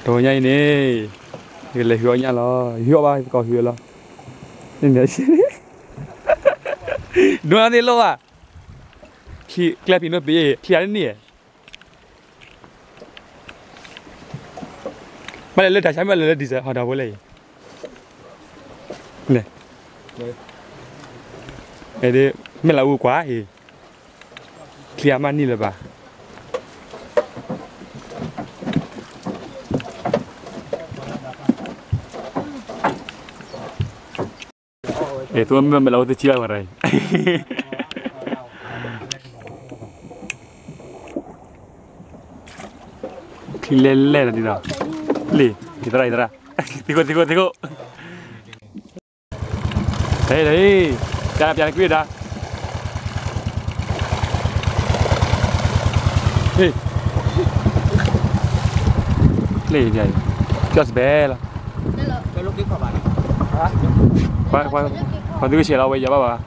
တဂီၤညါအံၤန့ၣ် ယကလဲၤဟုၣ်အီၣ်ညၣ်လီၤ. ယဟုၣ်အီၣ်ဘၣ် ယသကိးဟုၣ်လီၤ. ဒိၣ်နၤသ့ၣ်လိၣ်ဘၣ်, ချံကျဲဖံးနိပ့ၤ ချံအါန့ၢ်, မ့ၢ်လဲၤလၢတၢ်ဆါ မ့ၢ်လဲၤလၢ diesel ဟီၣ်ဒီးဖိလဲၣ်အံၤ, မ့ၢ်လၢအူကွၢ်အံၤ, ချံအါမးန့ၢ်လၢၤဘၣ်. အဲ သုမ့ၢ်မ့ၢ်လၢအအိၣ်သ့ၣ်ဆံးဘၣ်ဝဲရၤအံၤ, ချံလဲၣ်လဲၣ်လီၤဒ်နီၤ, လံ, ယသရၣ် ယသရၣ်, သံခိၣ် သံခိၣ် သံခိၣ်, ဟဲလံ, တၢ်ပျၢ်လၢကွံာ်ဒၣ်, ဟ့ၣ်, လံ, ပျီစဘဲလီၤ, ပှၤသုကဆဲးလီၤဝဲယၤဘၣ်ဘၣ်.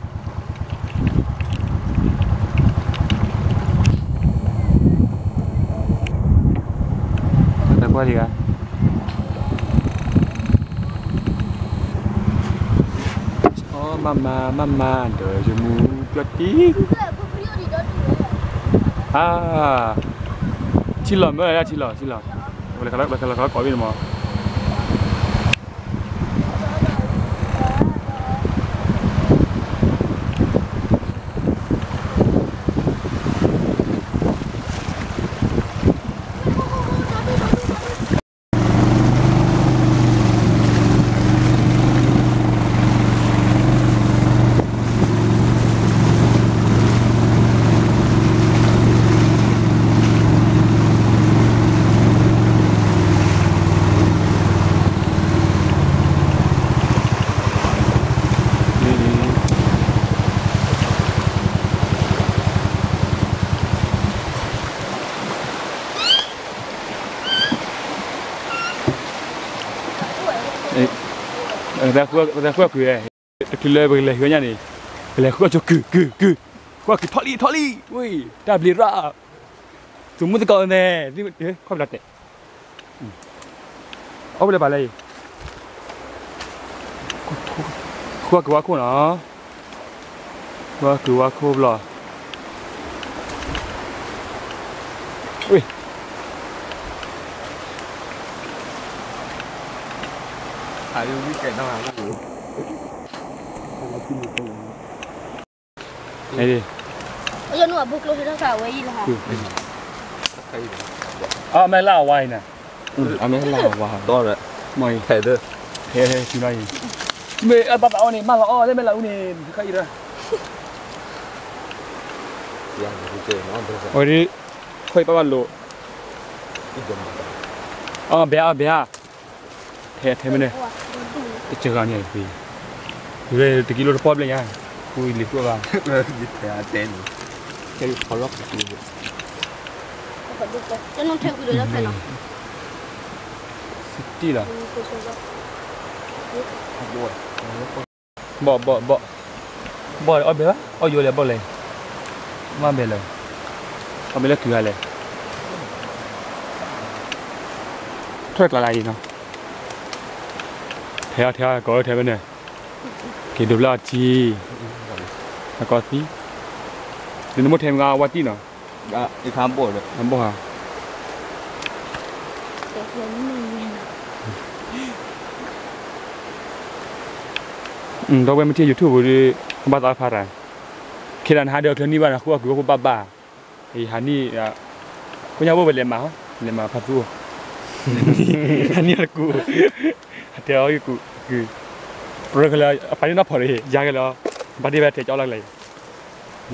တၢ်ကွၢ်လံဂၤ, အီ မၤမၤ မၤမၤ ဒီးယမူပျီတံၢ်, အါ, ထံလီၤမၢဒၣ်ထံလီၤ ထံလီၤ, ဝဲလၢခါလီၤကိးဘ့ၣ်န့ၣ်မး. တၢ်ဃုအီၣ်ကွံာ်ဝဲ, တချုးလၢပကလဲၤဃုအီၣ်ညၣ်န့ၣ်, ပလဲၤဃုအီၣ်ဆိကုၢ်ကုၢ်ကုၢ်, ဃုအီၣ်ကုၢ်ထီၣ်လံထီၣ်လံ, ဝ့ၢ် တၢ်ဘျံးရၣ်, သုးမုၢ်သကိးန့ၣ်, ခီၣ်ဖျါတဲာ်, အီၣ်ဖဲလဲၣ်ပာ်လဲၣ်အံၤ, ဃုအီၣ်ကုၢ်ဝါခိၣ်နီၤ, ဃုအီၣ်ကုၢ်ဝါခိၣ်ဘျီ ဝ့ၢ်, အဝဲလၢအဝါအံၤန့ၣ်, အမ့ၢ်လၢအဝါအံၤ, မ့ၢ်အဘၣ်ဘၣ်အီၤန့ၣ် မ့ၢ်လၢအအီၤန့ၣ် မ့ၢ်လၢအအူန့ၣ်, အဝဲဒ်, ခွဲးပာ်ဘၣ်လိာ်, အဘဲအဘဲ, ထဲထဲမ့ၢ်န့ၣ်, တစှၤန့ၣ်, တကံလိတပီၢ်ဘျဲၣ်ညါ, ဃုလံၤဃုအီၣ်ဘၣ်, စတံၢ်လီၤ, ဘီၣ်ဘီၣ်ဘီၣ်, ဘီၣ်အီၣ်ဘဲဘၣ် အီၣ်ယိာ်လဲၣ်ဘီၣ်လဲၣ်, မ့ၢ်ဘဲလဲၣ်, အီၣ်ဘဲလၢကုၤဂၤလဲၣ်, ထွဲကျါလၢအံၤနီၤ, ထဲအီၤထဲအီၤ ကိးထဲဖဲန့ၣ်, က့ၤဒိးဘျၢအီၤထံ, အကီသံ, ဒ်နမိၢ်ထဲမ့ၢ်ဂ့ၤအဝါတံၢ်နီၤ, အဘီၣ်ဧါ, ဒီပုၢ်ဝဲၢ်မ့ၢ်ထံၣ် YouTube ပူၤဒီး အဘၣ်သးဖးတၢ်, ခဲဒၣ်နဟးဒီးအချၢနံၣ်ဘၣ်န့ၣ် ဃုအီၣ်ကုၢ်ဝါခိၣ်ဘၣ်ဘၣ်, ဟးနံၣ်, ခိၣ်ညါဘိပလဲၤမၤ, လဲၤမၤဖးသူ, ဟးနံၣ်အီၣ်တကူ, ဟးတဲအီၣ်ကုၢ်, ပရၢခဲလၢာ် အပာ်ဒ့ၣ်နီၢ်ဖီၣ်ဒီး ယါကဲလီၤ, ဘၣ်ဒ့ၣ်ဝဲတဲကၠီလီၤကလဲၣ်,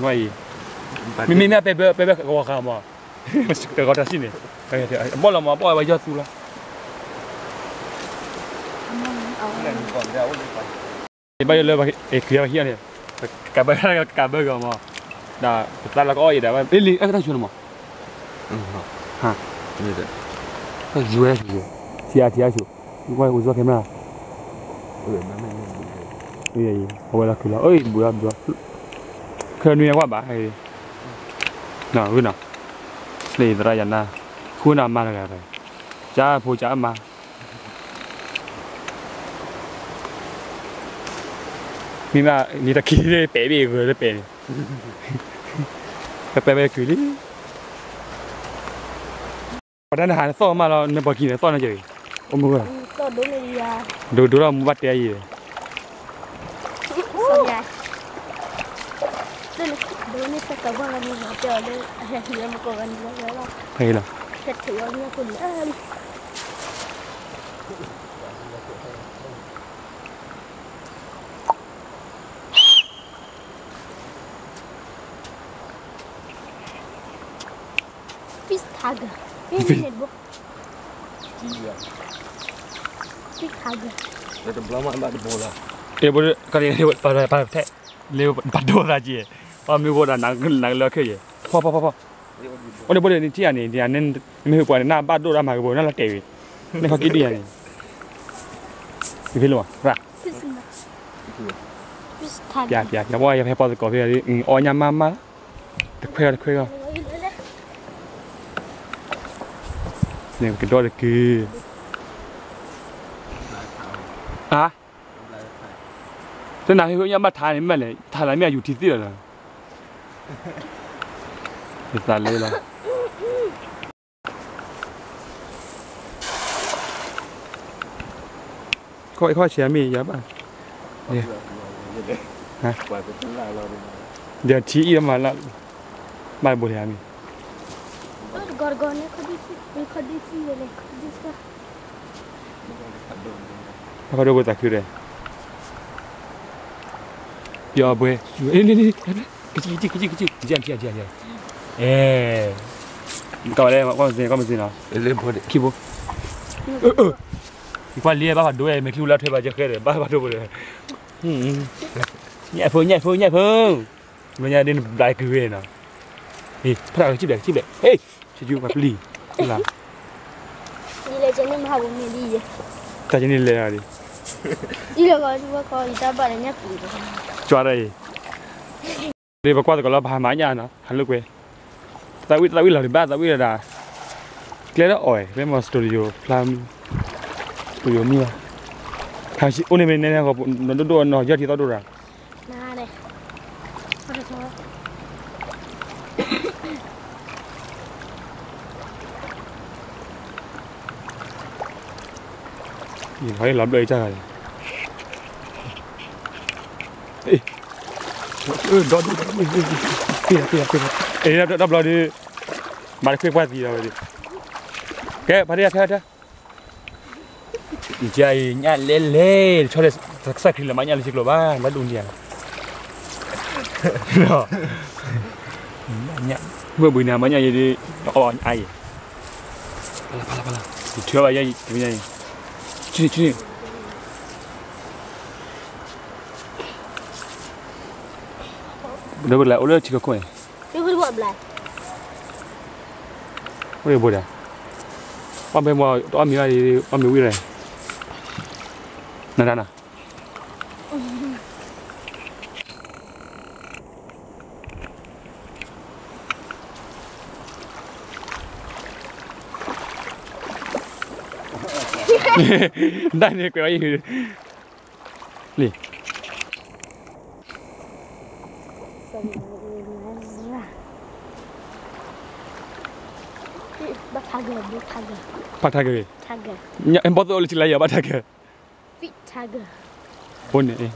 နွံအံၤ, မ့မ့ၢ်မ့ၢ်ပဲပဲပဲကဝီၤဃာ်မး, တဂီၤတၢ်စံၣ်န့ၣ်, အဘီၣ်လီၤမး အဘီၣ်ဝဲယီၢ်သူလီၤ, ဘၣ်ယိၣ်လၢ က့ၤပဟံၣ်အီၤန့ၣ်, ကးဘၢကးဘၢဂီၤမး, ဒီးပသးလီၤကအီၣ်အံၤဒီး လံ အဲၣ်ကတၢၢ်ဆိန့ၣ်မး, ဟါ, ယွဲ, ထံအါထံအါဆိ, ကွၢ်အိၣ်စီခဲမး, အဝဲလီၤကုၢ်လီၤ, အဘုးဘုး, ခဲနွံအကွၢ်ဘၣ်, နီၤ, လၢသရၣ်ယၤနၤ, ဃုနၤမၤတဂၤတဂၤ ကၢ်ဖိကၢ်မါ, မ့ၢ်မး မ့ၢ်တၢ်ခံလၢပဲာ်ဘ့ၣ်ဂၢၢ်လၢပဲာ်န့ၣ်, ပဲာ်ပဲာ်ပဲာ်ကုၢ်လံ. ပှၤတၢ်နဟးနသီၣ်မးလီၤ နပှၤကံၤန့ၣ်သီၣ်နက့ၤ, အိၣ်မူဝဲ, ဒိဒိလီၤမူဘၣ်တဲအံၤ, ဖဲလီၤ. Fish tiger. Fish tiger. အဲ ဘိ ကလံၤ ပာ်ထဲ လၢပာ်ဒိၣ်သးက့, ပှၤမ့ၢ်ဂိၢ်ဒီးနကလၢခဲအံၤ, ဖီဖီဖီဖီ, အိၣ်န့ၣ်ဘိဒၣ်န့ၣ်ထံၣ်ဧါန့ၣ် ဒ်န့ၣ် မ့ၢ်ဟ့ၣ်ပှၤန့ၣ်နဘၣ်ဒိၣ်တၢ်မၤကဘိနလီၤတဲာ်ဝံၤ, န့ၣ်ခီက့ၤဒ်ယၤန့ၣ်, ဖဲလီၤ, ပျဲပျဲပျဲ ပှၤယဖဲပှၤသကိးဖဲ အီၣ်ညၣ်မါမါလီၤ, တခွဲးအီၤတခွဲးအီၤ, န့ၣ်ကဒီးတက့ၢ်, အါ တနၤဟ့ၣ်ညၣ်ဘၣ်ထါန့ၣ်မ့ၢ်လဲၣ် ထါလၢမ့ၢ်အယူၤထံသ့ၣ်လီၤလီၤ, ယသးလၢလီၤ, ခီၣ်အံၤခီၣ်ဆံးမ့ၢ်ယၤဘၣ်, ဒီးထံအံၤမးလၢ, ဘၣ်တဘိလၢမ့ၢ် ခီဒိၣ်ဘိသးခုဒီး, ပျီဘွဲ, ကကံၣ်ကကံၣ်ကကံၣ်ကကံၣ်, အဲ, ကီၢ်ဝဲလဲၣ် ကီၢ်မစ့ၢ် ကီၢ်မစ့ၢ်နီၤ, ခံဘိ, ယကွၢ်လံဘၣ်ဖးဒိၣ်ဝဲ မ့ၢ်ချံလၢထွဲဘၣ်ကဲဃဲဒီး ဘၣ်ဖးဒိၣ်ဘိဒီး, ညၣ်ဖိ ညၣ်ဖိ ညၣ်ဖိ, မ့ၢ်ညါဒ်နဘျါက့ၤဝဲနီၤ, ဖးကစံၣ်ဘျဲၣ် ကစံၣ်ဘျဲၣ်, ဟ့ၣ်, ဆကၠူပှၤပျံၤ, တၢ်ကန့ၣ်လဲၤလီၤ, ကၠီဒၣ်အံၤ, ဒ်ပကွၢ်သကိးလၢပဟးမၤညၣ်နီၤ ဟးလိာ်ကွဲ, သးဝံၣ်သးဝံၣ်လီၤဒံးဘၣ် သးဝံၣ်လီၤဒၣ်, ကျဲလၢအီၣ်ဝဲ ဖဲမၤ studio ဖျါမုၢ်, studio မုၢ်ဘၣ်, ဟးအိၣ်န့ၣ်မ့ၢ်နဲနဲ နီၢ်ဒိၣ်ဒိၣ်နီၢ်ယီၢ်ထံသီဒိၣ်ရၣ် လီၤဘျၢၣ်အံၤတၢ်ဂၤန့ၣ်, ဒီးဒီးဒီး, တၢ်ဘျီဒီး, မၤတခွဲပှၢ်သံလီၤဝဲဒီး, ကဲဖါတံၢ်ထဲထဲ, ယကညၣ်လဲလဲ, တဆီဒီး, ကစၢ်ခရံာ်လၢမၤညၣ်လၢဆ့ကျိၤဘၣ် လၢဒိၣ်န့ၣ်ဧါ, မုၢ်ဘှံးန့ၣ် မၤညၣ်ယဲဒ်, အီၣ်အါယဲ, ဖးလၢဖးလၢဖးလၢ, ယထွဲဘၣ်ယဲ, ဆူန့ၣ်ဆူန့ၣ်, ဒီးပကလဲၤအိၣ်လၢထံကခိၣ်န့ၣ်, အိၣ်ဘိဒၣ်, ပှၤဘဲမီၤတအီၣ်မ့ၤဘၣ်, အီၣ်မ့ၤဝံၣ်လဲၣ်, နဒၣ်နၤ ဒၣ်န့ၣ်ကွဲးဝဲအံၤ, လံ, ဘၣ်ထါက့ၤ, ဘီၣ်သိၣ်အိၣ်လၢထံလၢယၤဘၣ်ထါက့ၤ, ဘိန့ၣ်,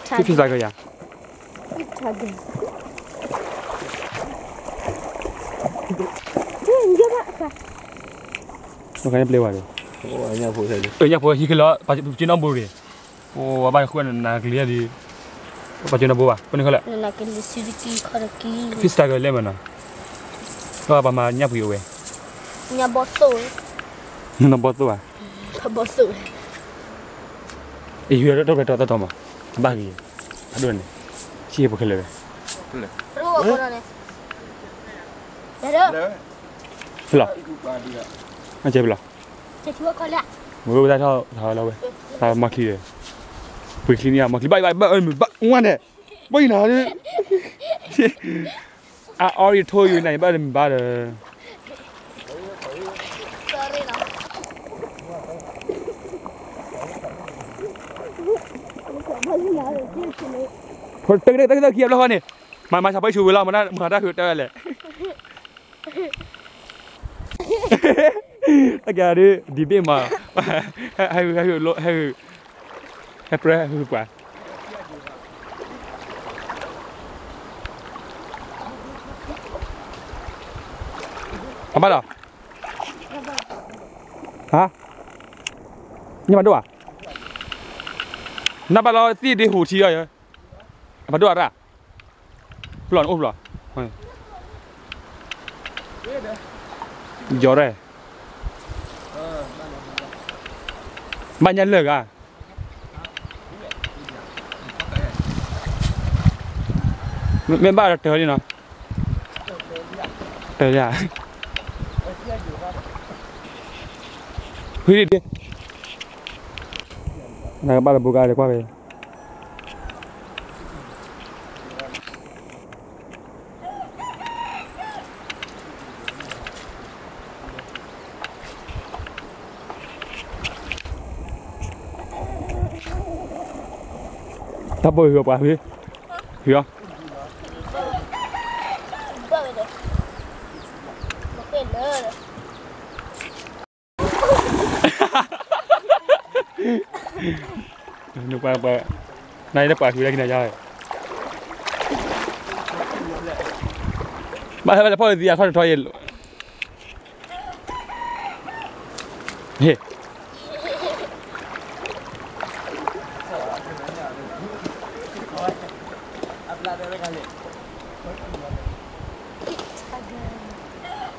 ဖံသးကယၤ, ပျဲဝဲဒီး, ညၣ်ဖိဟံးက့ၤလီၤ, ပက့ၤနီၢ်ဘိရ့ၣ်, ပဘၣ်ဃုနကလံၤဒ်, ပက့ၤနီၢ်ဘိဘၣ် ပန့ၣ်ခီလဲၣ်, ဖံသးကလဲၣ်မနီၤ, ပှၤမၤညၣ်ပှံၤအိၣ်ဝဲ, နီၢ်ဘီၣ်သိၣ်ဧါ, ယဟံးဒီးတၢ်ပျဲၢ်တီတီတီမး, ဘၣ်ဂ့ၤ, အဒိၣ်န့ၣ်, ဆံးဖိခဲလၢာ်ဝဲ, ဖဲလီၤ, အကဲဖဲလီၤ, မ့ၢ်ဝဲဒၣ်ထီၣ်ထီၣ်လီၤဝဲ, တၢ်မၤချံဒီး, ပှ့ၤချံန့ၣ်မၤချံဘၣ်ဘၣ်ဘၣ်မုာ်ဘၣ်ဝဲန့ၣ်, ဘၣ်ယနၤ, I already told you နၤဘၣ်မုာ်ဘၣ်ဒီး, တၢ်တၢ်ခံအဘျီဃီန့ၣ်, မၤမၤဆၣ်ဖိဆူးဝံၤလီၤ, မနမၤတၢ်ဃုာ်တၢ်လဲၣ်. တၢ်ကဒုး debate မး, ဟဲဃုာ် ဟဲဃုာ် ဟဲဃုာ် ဟဲပြၢ ဟဲဃုာ်ပှၤ အဘၣ်ဒီး, ဟါ, ညၣ်ဘၣ်ဒိၣ်ဧါ, နဘၣ်လီၤသံၣ်ဒ့ဟူးထံအီၤ, အဘၣ်ဒိၣ်အရၣ်, ဖျီၣ်န့ၣ်အိၣ်ဖျီၣ်, ယီၤရဲၣ်, ဘၣ်ညါလၢာ်ဂၤ, မ့ၢ်ဘၣ်ဒီးတၢၤလံနီၤ, တၢၤလံဧါ, ဖုဒ့, နကဘၣ်လၢဘိကါဒဲးကွၢ်ဝဲ တၢ်ပိာ်ဂ့ၤပှၤဖု, ဖုအီၤ, နပှၤပှၤ, နအံၤလၢပှၤဖုလၢကနၤယါ, ဘၣ်ဟဲဘၣ်လၢဖီၣ်လၢသံအခီၣ်တထီအံၤ, ဟ့ၣ်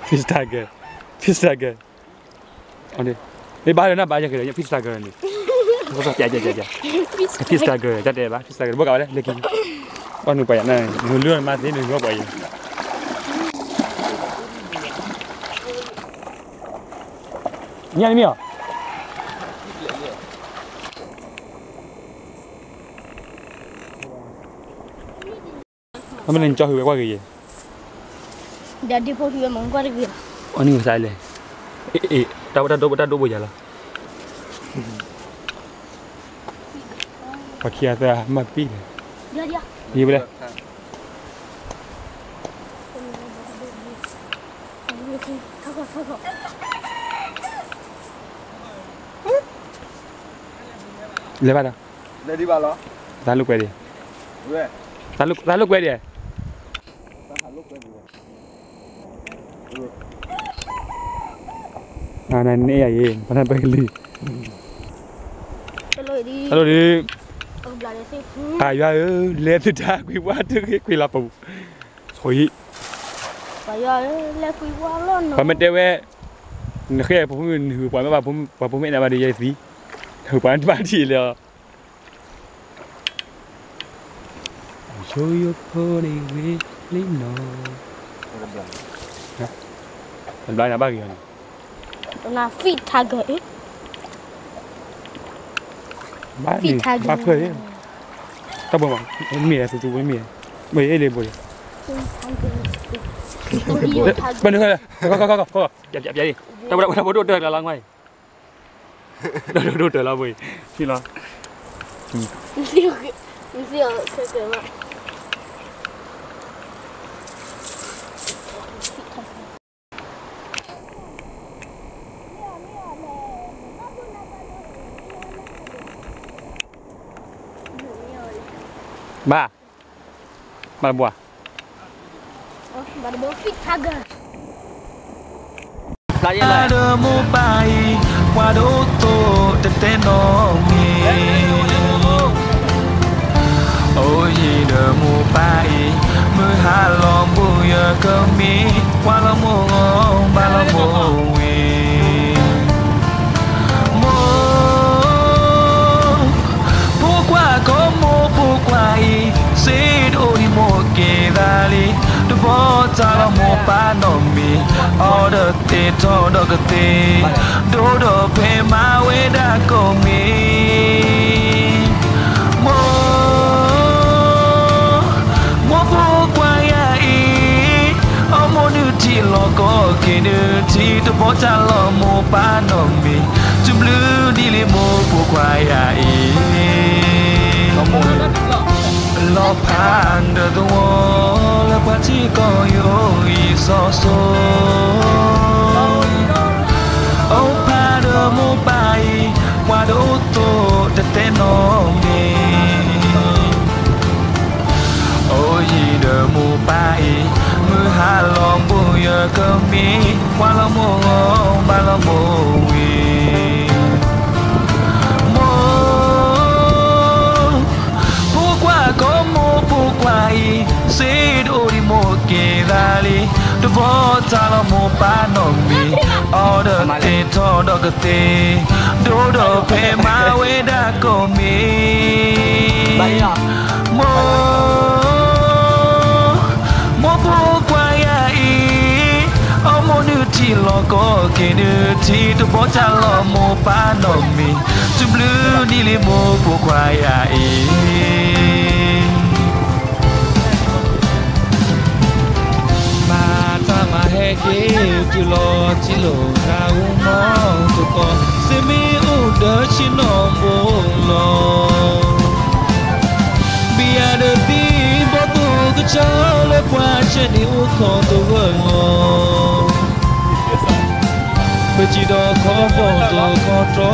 Fish tiger, fish tiger, မ့ၢ်ဘၣ်လၢနဘၣ်ယကလဲၣ် fish tiger န့ၣ်, fish tiger တၢ်တဲဘၣ် fish tiger တၢ်တဲဘၣ် fish tiger ဘၣ်ကဝဲလၢက့ၤ, ဘၣ်နုာ်ပှၤယၤန့ၣ် နုာ်လၢမၤသ့နုာ်လၢပှၤယၤ, ညၣ်နမ့ၢ်အီၤ အမ့ၢ်နကၠီဃုာ်ဝဲကွၢ်က့ၤယဲ, ဒီးဒ့ဖိဃုာ်ဝဲမ့ၢ်ကွၢ်တဂ့ၤ, အနံၣ်ဝဲစးလဲၣ်, တၢ်ဒိၣ်တၢ်ဒိၣ်ဘိယၤလီၤ, ပှၤခံဂၤသၢဂၤမၤပံၣ်လဲၣ်, ယံၤဝဲလဲၣ်, လဲၤဘၣ်ဒီး, တၢ်လိာ်ကွဲဒံး, တၢ်လိာ်ကွဲဒံး, နန့ၢ်ယၤယံၤ ပနၢ်ပၢၢ်ကလံၤ, တၢ်လိာ်ဒံး, ပယွၤဧၢ လဲၤသုတၢ်ကွံာ်ပှၤတဂ့ၤကွံာ်လီၤပူၤ, ဆိယံၤ, ပှၤမ့ၢ်တဲဝဲ, နဃ့ၢ်ပှၤဖိမုၣ်နဟုၣ်ပှၤမ့ၢ်ဘၣ်ဖိမုၣ်ပှၤဖိမုၣ်အဲၣ်နၤဘၣ်ဒီးယဲသံ, နဟုၣ်ပှၤနတဘၣ်ထံၣ်လၢၤ, ယိယိဖိန့ၣ်ဂ့ၤလံနီၤ, တဘျီနဘၣ်ဂ့ၤအီၤန့ၣ်, န fish tiger အံၤ, ဘၣ်န့ၣ် fish tiger ဘၣ်ဖၢၣ်လံ, တၢ်ဘိမး, မ့ၢ်သူသူမ့ၢ်, မ့ၢ်အ့ၣ်လံဘိလံ, ဘၣ်န့ၣ်, တၢ်ဘိဒိၣ်တၢ်လီၤလီၤငါအံၤ, တၢ်ဘိဒိၣ်တၢ်လီၤလီၤငါအံၤ, တၢ်ဘိဒိၣ်တၢ်လီၤဘိအံၤ, ထံလီၤ မ့ၢ်စံၣ်အီၤခဲကဲဘၣ်, ဘၣ်, ဘၣ်တဘိဧါ, ဘၣ်တဘိ fish tiger ပှၤဒိၣ်သိးတတဲနီၣ်မံၤ, အိၣ်ယံၤဒီးမိၢ်ပၢ်အံၤ, မုၢ်ဟါလီၤဘူးယကမံ, ကွၢ်လီၤမိၢ်ဂီၤ ဘၣ်လီၤမိၢ်ဝံၤ, မိၢ် ဖိခွါကီမိၢ်ဖိခွါအံၤ, စ့တအိၣ်ဒံးမိၢ်က့ၤသးလံ, တဘီတၢ်လီၤမိၢ်ပၢ်နီၣ်မံၤ, အီဒီးသ့ၣ်ထီၣ်ဒီးကသ့ၣ်, ဒိၣ်ဒီးဖဲမၤဝဲဒၣ်ကိးမံၤ, မိၢ် မိၢ်ဖိခွါယၤအံၤ, အီမိၢ်နုၢ်ထံလီၤကီၢ်က့ၤနုၢ်ထံ, တဘီတၢ်လီၤမိၢ်ပၢ်နီၣ်မံၤ, စူဘျုးဒ်လံမိၢ်ဖိခွါယၤအံၤ, လီၤမိၢ် အီၣ်ဖးဒီးသဝီလၢပှၤထံကီၢ်ယိယံၤစီၤစိၤ, အိၣ်ဖးဒီးမိၢ်ပၢ်အံၤ, ပှၤတအိၣ်သိးတသ့နီတမံၤ, အိၣ်ယံၤဒီးမိၢ်ပၢ်အံၤ, မုၢ်ဟါလီၤဘူးယကမံ, ကွၢ်လီၤမိၢ်ဂီၤ ဘါလီၤမိၢ်ဝံၤ မိၢ်, ဖိခွါကီမိၢ်ဖိခွါအံၤ, စ့တအိၣ်ဒံးမိၢ်က့ၤသးလံ, တဘီတၢ်လီၤမိၢ်ပၢ်နီတမံၤ, အီၣ်ဒီးသ့ၣ်ထီၣ်ဒီးကသ့ၣ်, ဒိၣ်ဒီးဖဲမၤဝဲဒၣ်ကိးမံၤ မိၢ်, မိၢ်ဖိခွါယၤအံၤ, အီၣ်မိၢ်နုၢ်ထံလီၤကီၢ်က့ၤနုၢ်ထံ, တဘီတၢ်လီၤမိၢ်ပၢ်နီတမံၤ, တဘျုးနံၣ်လံမိၢ်ဖိခွါယၤအံၤ မၤတၢ်မၤဟဲက့ၤတုၤလီၤထံလီၤကါ အိၣ်မီတကီၢ်, စ့မ့ၢ်အိၣ်ဒီးဆ့ၣ်နီၤဘိလီၤ, ဘံယၤဒီးသံဘီၣ်သိၣ်ကစၢ်လၢပှၤဆဲးန့ၣ်အိၣ်ခီသဂၢၢ်လီၤ. ပစံးဒီးခီဘီၣ်သိၣ်ခီတြီ,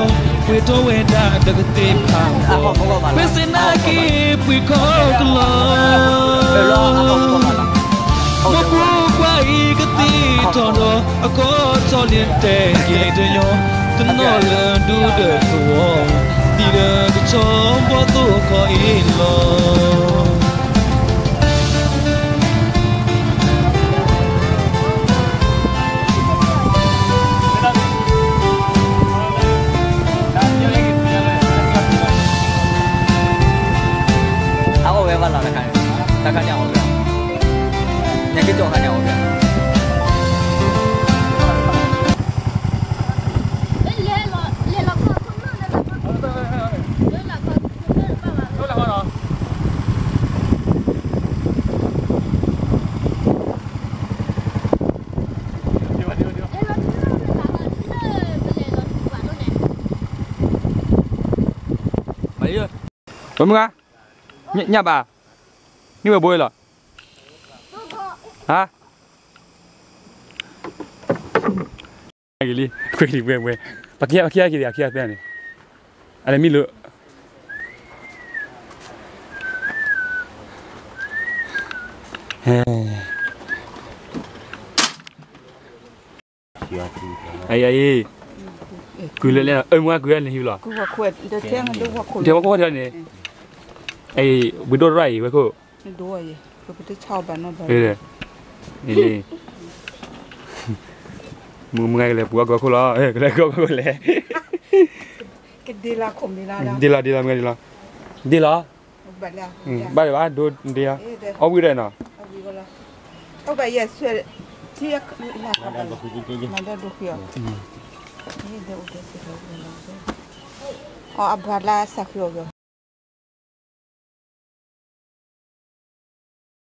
ပှ့ၤထီၣ်ဝဲဒၣ်ဒီးကသ့ၣ်ဖးဘီၣ်, ပစ့နၤက့ၤပှ့ၤခီကလီၤ မိၢ်ဖိခွါအံၤကသံၣ်ထီၣ်ဒီး အခီၣ်ထီၣ်လံတဲာ်က့ၤတညီ, တနီၤလၢဒူဒီးသဝီ, သံဒီးကဆီဘီၣ်သိၣ်ခီအ့ၣ်လီၤ. အဝဲဘၣ်လီၤတခါန့ၣ်, တခါန့ၣ်အဝဲ, ညက့ၤကၠီခါန့ၣ်အဝဲ ဝဲမုၢ်ဂါ, ညၣ်ဘၣ်, န့ၢ်ဝဲဘိလီၤ, ဟါ, ဂ့ၤလံ, ခွဲလံဝဲဝဲ, ပခံ, ပခံအခံသ့ၣ်အခံအသ့ၣ်န့ၣ်, အလဲၤမံလၢ အံၤ, အံၤ, ကုၢ်လၢလဲၣ်, အၢ မုၢ်ဂါ ကုၢ်လၢလဲၣ်ဟံၣ်လီၤ, တဲဝဲခိၣ်ဝဲထီၣ်န့ၣ်, အံၤ, ဝံၤဒိၣ်ရၣ်အံၤဝဲခိၣ်, မုၢ်ဂါကလဲၤပူၤအီၣ်ကီၢ်ခိၣ်လီၤ, ကလဲၤကီၢ်ခိၣ်လဲၣ်, ဒ်လီၤ, ဒ်လီၤ, မုၢ်ဂါဒ်လီၤ, ဒ်လီၤ, ဘၣ်ဒံးဘၣ်, ဒိၣ်ဒ်လီၤ, အီၣ်ဝံၤဒီးနီၤ, အီၣ်ဘှံးလၢစးဃံအီၤက့ၤ,